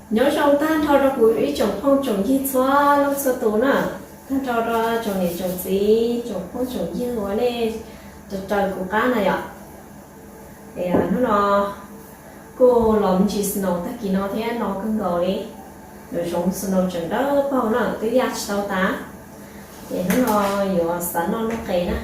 Nyob zoo tag nrho rau kuv ib tsoom phooj tsoom ywg txhua leej txhua tus na, tag nrho rau tsoom niam tsoom txiv, tsoom phooj tsoom ywg uas nej raws kuv qab na yom. Hnub no kuj los me ntsis snow tag kis no thiab, no kawg nkaus li, nws zoov snow tseem dawb paug na, twb yaj tsis tau tas. Ces hnub no yuav xav noj noob qes na,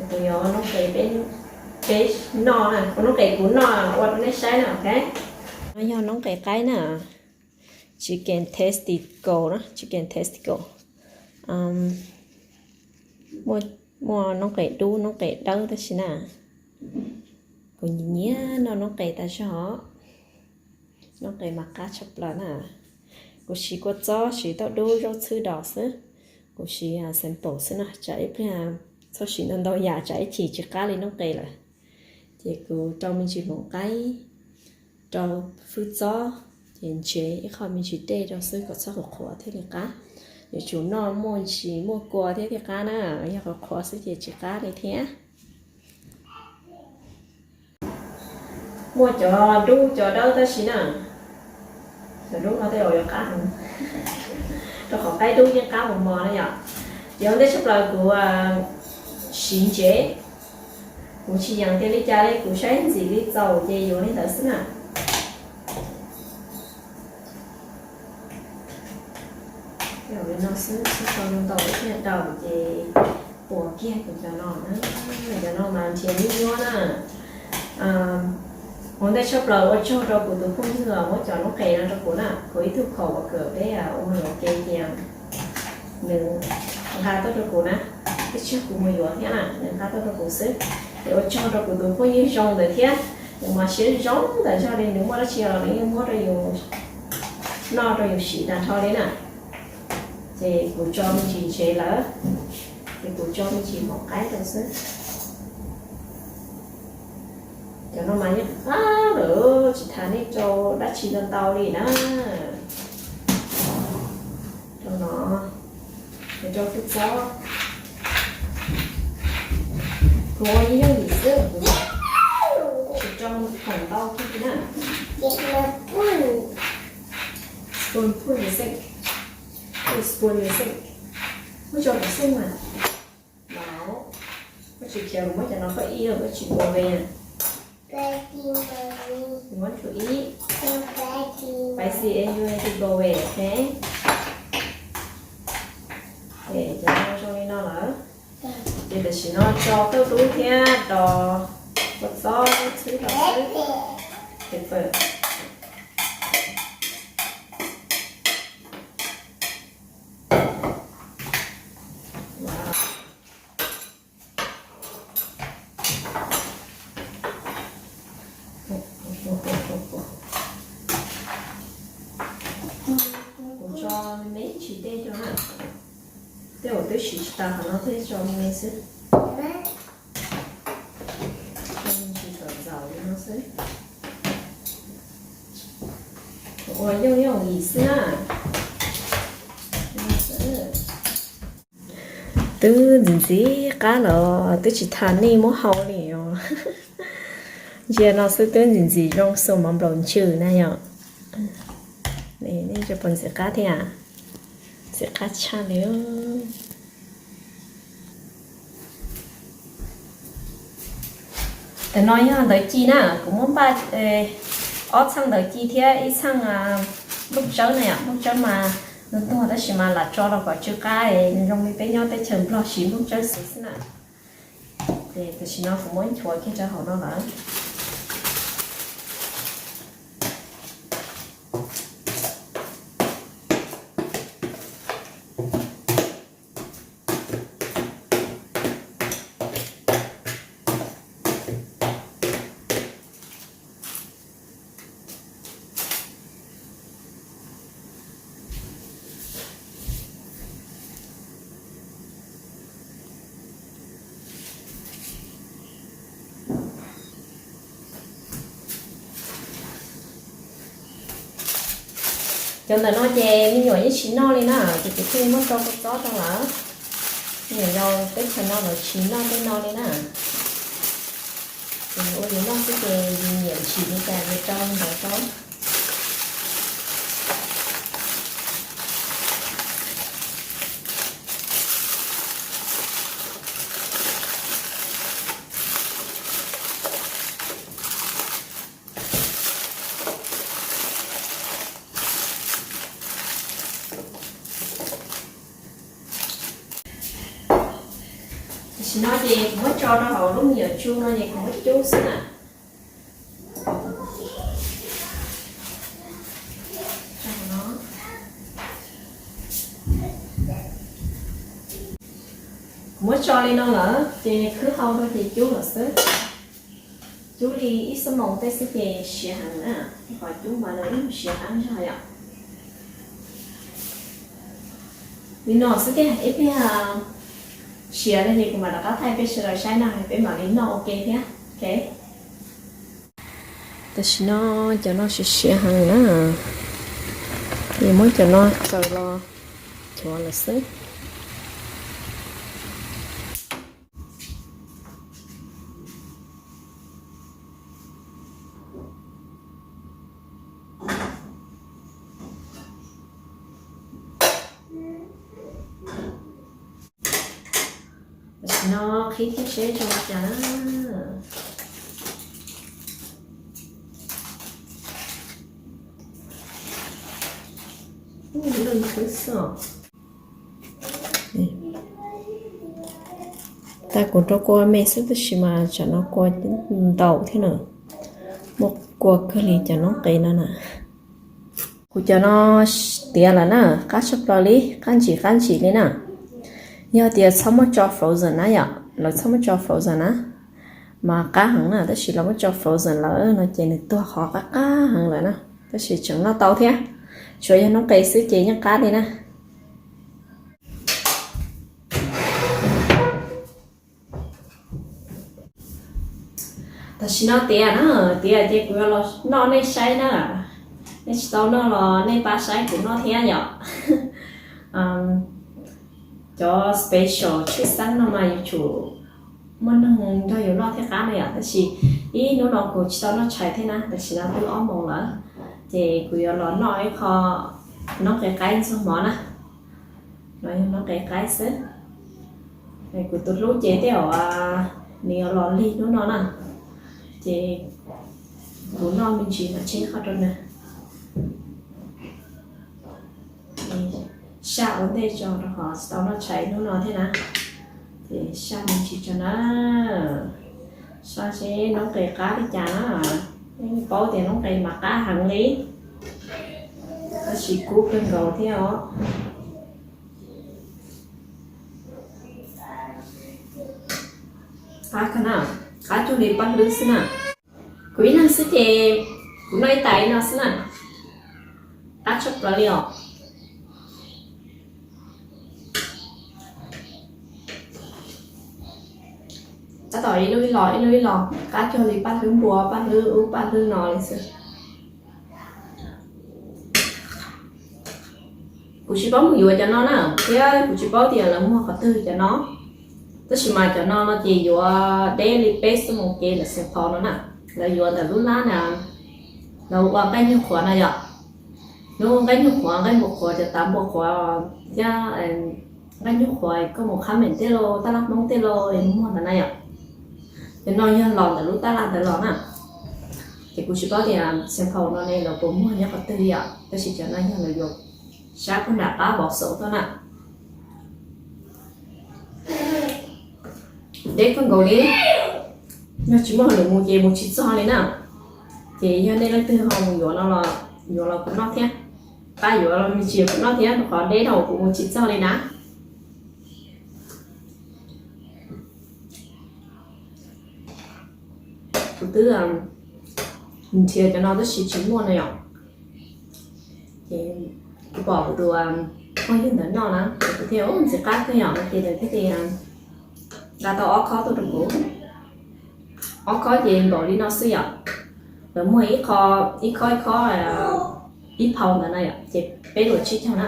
kuv yuav noob qes peb noj na, kuv noob qes kuv noj ua rau nej saib na, ok. No yog noob qes qaib na, chicken testicle na, chicken testicle. Muaj noob qes dub noob qes dawb tab sis na, kuv nyiam nyiam noj noob qes tas zog. Noob qes mas qab tshaj plaws na. Kuv siv kua txob, siv tauj dub, zaub txhwb dos xwb. Kuv siv sample xwb no, tsam ib pliag txhob siv ntau ntau yam, tsam ib chim tsis qab li noob qes lawm. Ces kuv rau me ntsis hmoov qaib, rau fwj txob, ces ntsev ib qho me ntsis dej rau xwb kom txhob qhuav qhuav thiaj li qab. Yuav tsum noj muaj ntsis muaj kua thiab thiaj qab na, yog qhuav qhuav xwb ces tsis qab li thiab. Muaj cov dub cov dawb tab sis na, cov dub no tej zaum yuav qab heev, rau qhov qaib dub yeej qab mos mos na yom. Ces ua ntej tshaj plaws kuv siv ntsev, kuv tsis yeem tias li cas li, kuv saib ntxim li txaus ces yuav li ntawd xwb na. Li no xwb, tsis tau ntau ib pliag daus ces puas kiag kuv cov no na. Cov no mas nrhiav nyuaj nyuaj na. Ua ntej tshaj plaws ua tsaug rau kuv tus phooj ywg muab cov noob qes no rau kuv na, kuv ib tug coworker peb ua luam ke tias nws nqa tuaj rau kuv na, ib tsam kuv mus yuav thiab na, nws nqa tuaj rau kuv xwb. Ces ua tsaug rau kuv tus phooj ywg zoo ntawd thiab, nws mas siab zoo ntawm zog li, nws muaj dab tsi los nws yeej muab rau yus noj rau yus siv tag nrho li na. Ces kuv tso me ntsis ntsev lawm, ces kuv tso me ntsis hmoov qaib rau xwb. Cov no mas yeej qab lawm, tsis tas nej rau dab tsi ntau ntau li na. Rau no, ces rau fwj txob, kuv ua yooj yim xwb, kuv tsis rau khoom ntau kiag li na. Spoonful xwb, spoon xwb, muab tso tom xwb mas. Los, koj tsis khiav kuv muab cov no koj ib, koj tsis go ve na. You want to eat? Spicy and you want to go away, ok? Ces cov no zoo li no lawm. Ces tam sim no tso tauj dub thiab rau kua txob txhwb rau xwb. Pepper. Kuv tso me ntsis dej rau na. Tej zaum twb siv tsis tas qhov no thiab, tso me me xwb. Tso me ntsis kom ntxaws li no xwb. Ua yooj yooj yim xwb na. Twb ntxim ntxim qab los twb tsis tas nej muab hau li os. Ntsia no xwb twb ntxim ntxim zoo xu mov nplaum ntsws na yom. Nej puas ntxim qab thiab? Ntxim qab tshaj li. Tam no yog ntawv ci na, kuv muab npaj ob txheej ntawv ci thiab ib txheej nplooj tsawb na yom. Nplooj tsawb mas ntuag tuag tab sis mas lam tso rau kom tsw qab, zoo li peb nyob teb chaws Nplog siv nplooj tsawb xwb xwb na. Ces tam sim no kuv muab nchuav kiag rau hauv no lawm. Cov ntawm no ces me nyuam yeej tsis noj li na, ces kuv thiaj muab rau kua txob rau lawm. Me nyuam yaus teb chaws no lawv tsis noj tej no li na. Ces ua yus noj xwb ces yus nyiam ntsim li cas yus rau li ntawd rau. No ces kuv muab tso rau hauv lub me nyuam tsu no ces kuv muab cub xwb na. Kuv muab tso li no lawm ces khwb hau rau ces cub lawm xwb. Cub li ib xuab moos tej xwb ces siav heev na, qhov cub mas nws ib nyuag siav qab zog yom. Li no xwb tiag, ib pliag siav no ces kuv mam rov qab thaij peb sawv daws saib na, peb mam li noj ua ke thiab. Tam sim no cov no siav siav heev na, es muab cov no tsaws los chuav lawm xwb. Tam sim no qhib thiab seb zoo li cas na. Lwj xwb os. Tab kuv rau kua me xwb tab sis mas tsam no kua ntau thiab na, muaj kua kawg li cov noob qes no na. Kuv cov no tiav lawm na, qab tshaj plaws li, qab ntsim qab ntsim li na. Yog tias txhob muab tso frozen na yom, lawv txhob muab tso frozen na, mas qab heev na, tab sis lawv muab tso frozen lawm no ces nws tuag qhov qab qab heev lawm na, tab sis tseem noj tau thiab. Tsuas yog noob qes xwb ces yeej qab li na. Tam sim no tiav na, tiav ces kuv yuav los noj nej saib na. Nej tsis tau noj los nej pab saib kuv noj thiab yom. Cov special tshwj xeeb no mas yuav tsum muaj neeg nrog yus noj thiaj qab na yom. Tab sis ib hnub no kuv tsis tau noj tshais thiab na, tam sim no twb ob moos lawm, ces kuv yuav los noj ib qho noob qes qaib ntxuag mov na. No yog noob qes qaib xwb. Kuv tus hlub ces tej zaum nws yuav los lig hnub no na, ces kuv noj me ntsis mas tseg qhov rau nws. Saj ua ntej tso rau qhov tsis tau noj tshais hnub no thiab na, ces saj me ntsis tso na. Saj seb noob qes qab li cas na. Nej paub tias noob qes mas qab heev li, tab sis kub kawg nkaus thiab os. Qab kawg na, qab cuag li paj hlwb xwb na. Kuv ib leeg xwb ces kuv noj ib tais li no xwb na. Qab tshaj plaws li os. Tab tom ib lub ib los ib lub ib los, qab cuag li paj hlwb npua, paj hlwb ub paj hlwb no li xwb. Kuv tsis paub mus yuav cov no na, thiab kuv tsis paub tias lawv muag qhov twg cov no. Tab sis mas cov no no ces yuav deb li peb xuab moos kev ntawm Saint Paul no na. Lawv yuav ntawm lub lab na, lawv ua nqaij nyuj qhuav na yom. Lub nqaij nyuj qhuav, nqaij npua qhuav, cov tav npua qhuav thiab nqaij nyuj qhuav koj mus qhab meem tej los, taj laj Hmoob tej los es muag ntawd na yom. Cov no yog los ntawm lub taj laj ntawd los na. Ces kuv tsis paub tias Saint Paul no ne lawv puas muag nyob qhov twg yom, tab sis cov no yog lawv yuav sab puag nram qab Vauxhall tuaj na. Deb kawg nkaus li, yog tsis muaj hauj lwm mus ces mus tsis txog li na. Ces yog nej leej twg ho mus yuav no los yuav los kuv noj thiab. Pab yuav los me ntsis kuv noj thiab, rau qhov deb no kuv mus tsis txog li na. Kuv twb nrhiav cov no tab sis tsis muaj no yom. Ces kuv pom kuv tus phooj ywg ntawd noj na, ces kuv thiaj ntxim qab kawg yom no ces lawv thiaj li nqa tau ob khob tuaj rau kuv. Ob khob ces npaum li no xwb yom. Lawv muag ib khob ib khob ib khob ib phau ntawd na yom, ces peb luam tsib caug na.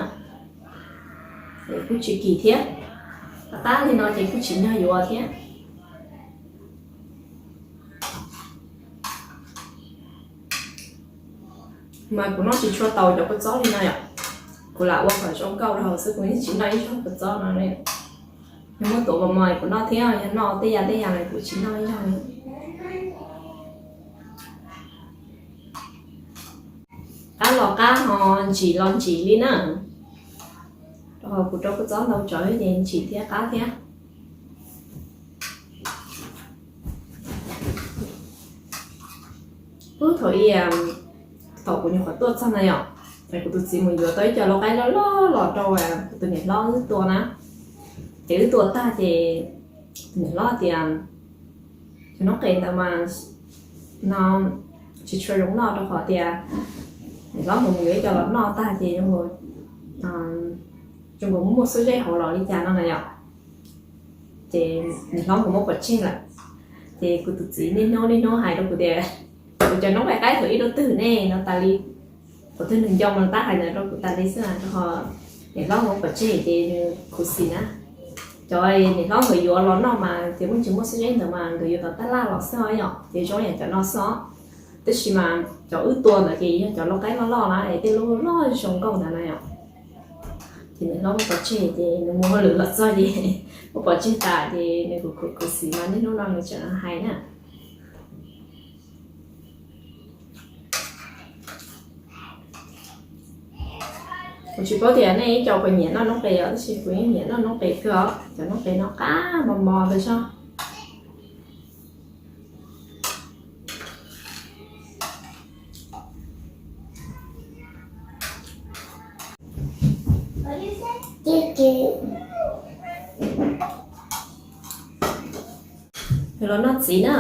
Ces kuj tsis kim thiab, qab li no ces kuj tsis nrog yuav thiab. Mas kuv noj tsis tshua tau cov kua txob li no yom. Kuv lam ua kom zoo nkauj rau hauv xwb, kuv yeej tsis noj ib zaug kua txob no li. Yog muab tuav mos mos kuv noj thiab, yog noj tej yam tej yam los kuv tsis noj ib zaug li. Qab los qab ho ntsim los ntsim li na. Rau qhov kuv rau kua txob ntau tsawv ces ntsim thiab qab thiab. Thaum ib, thaum kuv nyuam qhuav tuaj txog na yom, es kuv tus txiv mus yuav tau ib co lau qaib loj loj los rau kuv tus niam hlob wb tua na. Ces wb tua tag ces tus niam hlob tias, cov noob qes ntawd mas no tsis tshua zoo noj rau qhov tias niam hlob mus yuav ib co los noj tag ces zoo nkaus muaj xub zeb hauv los li cas no na yom. Ces niam hlob mus muab pov tseg lawm. Ces kuv tus txiv niaj hnub niaj hnub hais rau kuv tias, kuv cov noob qes qaib thaum ib rau twg ne no tas li, thaum twg nws nco mas tab hais ntawd rau kuv tas li xwb na, rau qhov niam hlob mus pov tseg ces nws khuv xim na. Cov niam hlob nkawd yuav los noj mas ces muaj tsis muaj xub zeb ntawd mas nkawd yuav tom tab laj los xwb os yom, ces zoo yam cov no xwb os. Tab sis mas cov wb tua ntawd ces yog cov lau qaib loj loj na es tej lub loj zoo nkauj ntawd na yom. Ces niam hlob muab pov tseg ces nws mus hauj lwm los txog ces muab pov tseg tas ces nws kuv khuv xim mas niaj hnub no nws tseem hais na. Kuv tsis paub tias nej ib co puas nyiam noj noob qes os, tab sis kuv yeej nyiam noj noob qes kawg os, cov noob qes no qab mos mos ntawd xwb. Los noj txiv na.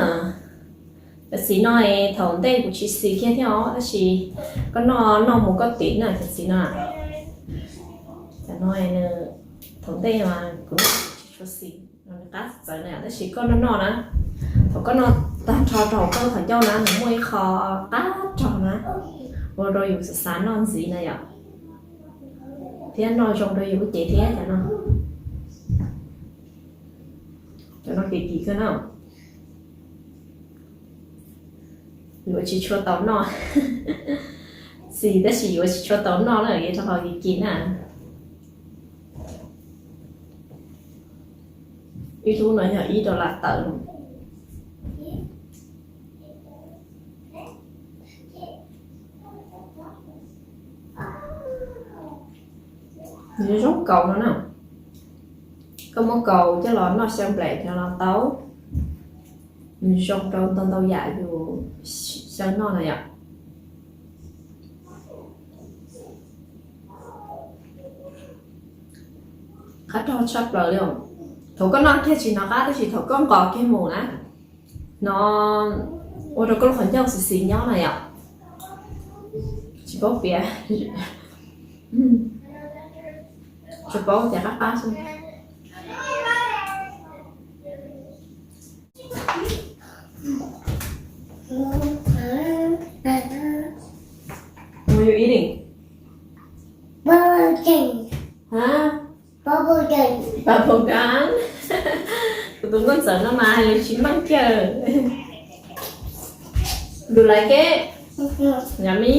Cov txiv no thaum ntej kuv tsis xis kiag thiab os, tab sis koj noj noj mus koj tim na cov txiv no. Cov no thaum ntej mas kuv noj tsis tshua xis, nws qab txawv na yom, tab sis koj noj noj na, thaum koj noj tag nrho rau hauv koj lub qhov ncauj na nws muaj ib qho qab rog na, ua rau yus xav xav noj ntxiv na yom, thiab noj zoo rau yus lub cev thiab cov no. Cov no kim kim kawg na. Yuav tsis tshua tau noj. Xis tab sis yuav tsis tshua tau noj na, rau qhov kim kim na. Ib lub no yog ib dollar tawm. Nws zoo kaus no na. Koj muab kaus coj los noj xyaw nplaim no los tau. Nws zoo rau ntau ntau yam yus xyaw noj na yom. Qab rog tshaj plaws li os. Thaum koj noj kiag tsis hnov qab tab sis thaum koj nqos kiag mus na, no ua rau koj lub qhov ncauj xis xis nyob na yom. Tsis paub piav, tsuas paub tias qab qab xwb. What are you eating? Bubble gum. Huh? Bubble gum. Bubble gum. Kuv tus nkauj ntxawm no mas hais lus tsis meej kiag. Do you like it? Yummy.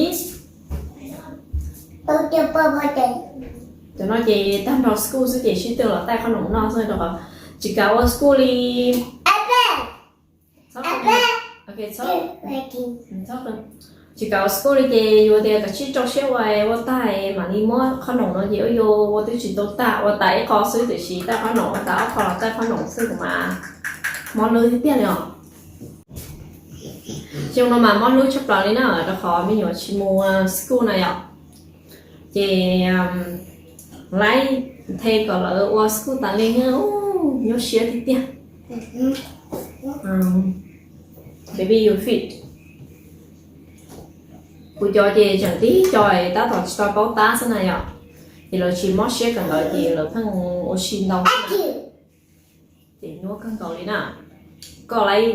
Cov no ces tag nrho school xwb ces sib tw los taij qhob noom noj xwb rau qhov tsis kam ua school li. Tsis kam ua school li ces yus tias kav tsij rau siab ua, ua tag mam li muab qhob noom no ces ua yus ua twb tsis tau tag, ua tas ib qho xwb tiam sis taij qhob noom ua tas ob qho los taij qhob noom xwb kuv mas mob hlwb tiag tiag li os. Xyoo no mas mob hlwb tshaj plaws li na rau qhov me nyuam tsis mus school na yom. Ces laib nthe kom lawv ua school tas li, nyuaj siab tiag tiag. Baby, you fit. Kuv cov ces tseem tib co tab tom tsis tau paub tab xwb na yom. Ces lawv tsis mob siab kawm ntawv ces lawv pheej ua si ntau xwb na. Ces nyuaj kawg nkaus li na. Koj laib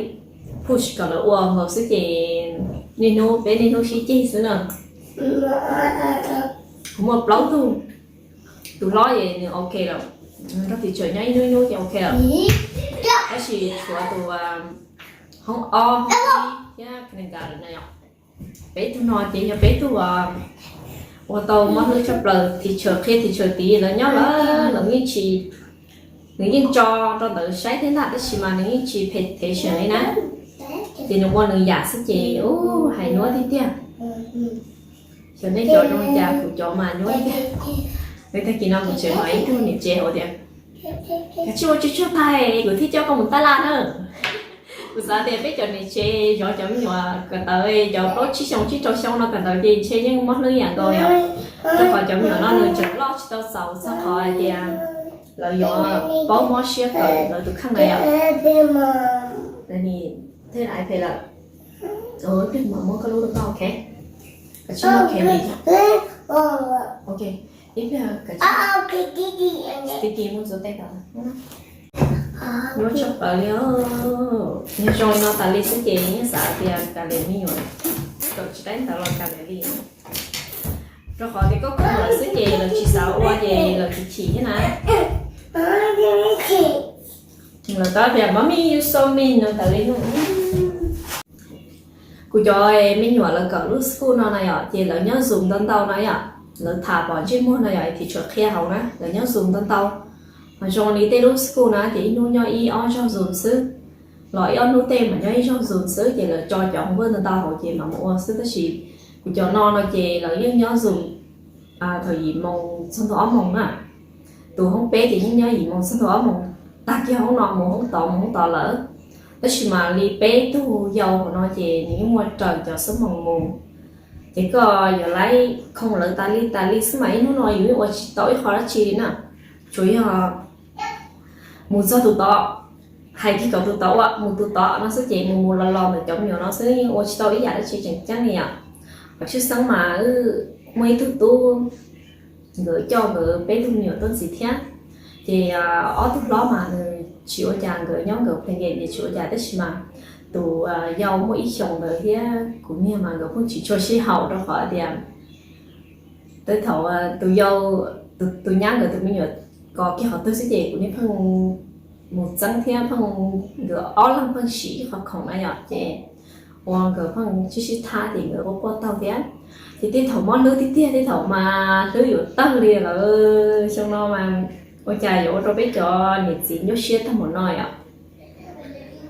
push kom lawv ua nkaus xwb ces niaj hnub peb niaj hnub sib ceg xwb na. Kuv muaj plaub tug, tus hlob ces nws ok lawm, nrog tis tsawm nyob ib hnub hnub ces ok lawm. Tab sis tshuav tus hoob ob hoob ib thiab kindergarten na yom. Peb tug no ces yog peb tug ua tau mob hlwb tshaj plaws, tis tsawm qhia tis tsawm tid lawv nyob lawm los yeej tsis, nws yeej tso rau ntawd saib thiab ntag tab sis mas nws yeej tsis pay attention li na. Ces nws ua nws yam xwb ces ub hais nyuaj tiag tiag. Xyov nej cov zoo li cas, kuv cov mas nyuaj tiag. Tag kis no kuv tseem hnov ib tug niam tsev hais tias, kav tsij ua tsuag tsuag tag kuv thiaj coj koj mus tab laj na. Kuv xav tias peb cov niam tsev zov cov me nyuam kawm ntawv cov plaub tsib xyoo tsib rau xyoo no kawm ntawv ces ntshe yeej mob hlwb yam nkaus yom. Rau qhov cov me nyuam no nws tseem loj tsis tau txaus txog qhov hais tias lawv yuav paub mob siab kawm lawv tus kheej na yom. Nim theej iPad lawm, ib pliag mam muab koj lub rau koj, ok? Koj tsis muaj candy, ok? Ib pliag koj tsis muaj candy mus ntxuav tes tod. Nyuaj tshaj plaws li. Yog zoo li no tas li xwb ces yeej xav tias kav liam me nyuam, kawm tsis tau ntawv los kav liam li. Rau qhov tias koj kawm lawm xwb ces lawv tsis xav ua ces lawv tsis chim thiab na. Lawv tab tias mami you so mean no tas li no. Kuv cov me nyuam lawv kawm lub school no na yom, ces lawv nyob Zoom ntau ntau na yom, lawv tham pom ntsej muag no yom, thim tshuav qhia hauv na, lawv nyob Zoom ntau ntau. Ho zoo li tej lub school na ces ib hnub nyob ib ob zaug Zoom xwb, los ib ob hnub tej mas nyob ib zaug Zoom xwb ces lawv tso cov homework ntau ntau hauv ces mam mus ua xwb. Tab sis kuv cov no no ces lawv yeej nyob Zoom thaum yim moos txog ntua ob moos na. Tus hoob peb ces yeej nyob yim moos txog ntua ob moos, tag kiag hoob no mus hoob tod mus hoob tod lawm. Tab sis mas li peb tug yau hauv no ces nws yeej muaj raws cov xuab moos mus. Ces koj yuav laib khoom lawv tas li tas li xwb mas ib hnub no yus yeej ua tsis tau ib qho dab tsi li na. Tsuas yog mus txog tus tod, hais kiag kom tus tod ua, mus tus tod no xwb ces mus mus los los ntawm cov me nyuam no xwb, yeej ua tsis tau ib yam dab tsi tseem ceeb li yom. Hos tshwj xeeb mas wb muaj ib tug tub, nkawd coj nkawd peb tug me nyuam tuaj ntxiv thiab. Ces ob tug hlob mas nws tsis ua cas, nkawd nyob nkawd pheej nkem ces tsis ua cas, tab sis mas tus yau muaj ib xyoos ntawd thiab kuv niag mas nkawd pheej tsis tshua sib haum rau qhov tias tej thaum tus yau, tus nyab nkawd tus me nyuam kos kiag qhov twg xwb ces kuv niag pheej mus txeeb thiab pheej, nkawd ob leeg pheej siv ib qho khoom na yom, ces ua nkawd pheej sib sib thab ces nkawd quaj quaj taug thiab. Ces tej thaum mob hlwb tiag tiag, tej thaum mas hlwb yuav tawg li lawm. Xyoo no mas ua cas yuav ua rau peb cov niam txiv nyuaj siab tag npaum no yom.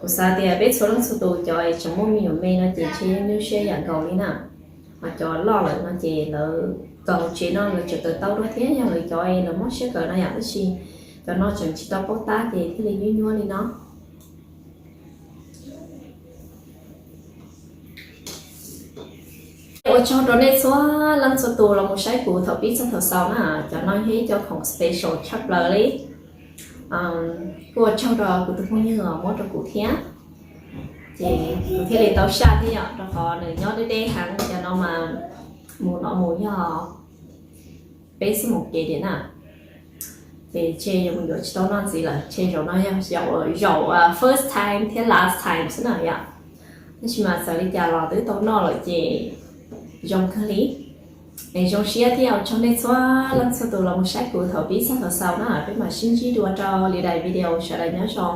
Kuv xav tias peb txhua leej txhua tus cov tseem muaj me nyuam me no ces ntshe nyuaj siab yam nkaus li na. Ho cov loj lawm no ces lawv kawm hauv tsev no lawv tseem kawm tau dua thiab, yog lawv cov lawv mob siab kawm no yom, tab sis cov no tseem tsis tau paub tab ces thiaj li nyuaj nyuaj li no. Ua tsaug rau nej txhua leej txhua tus los mus saib kuv thaum pib txog thaum xaus na. Cov no yog ib co khoom special tshaj plaws li. Kuj ua tsaug rau kuv tus phooj ywg muab rau kuv thiab, ces kuv thiaj li tau saj thiab yom, rau qhov nws nyob deb deb heev, cov no mas mus no mus yog peb xuab moos kev tiag na. Ces ntshe yuav mus yuav tsis tau noj ntxiv lawm, ntshe zaum no yog zaum first time thiab last time xwb na yom. Tab sis mas txawm li cas los twb tau noj lawm ces zoo kawg li. Es zoo siab thiab ua tsaug nej txhua leej txhua tus los mus saib kuv thaum pib txog thaum xaus na, peb mam sib ntsib dua rau lwm daim video, sawv daws nyob zoo.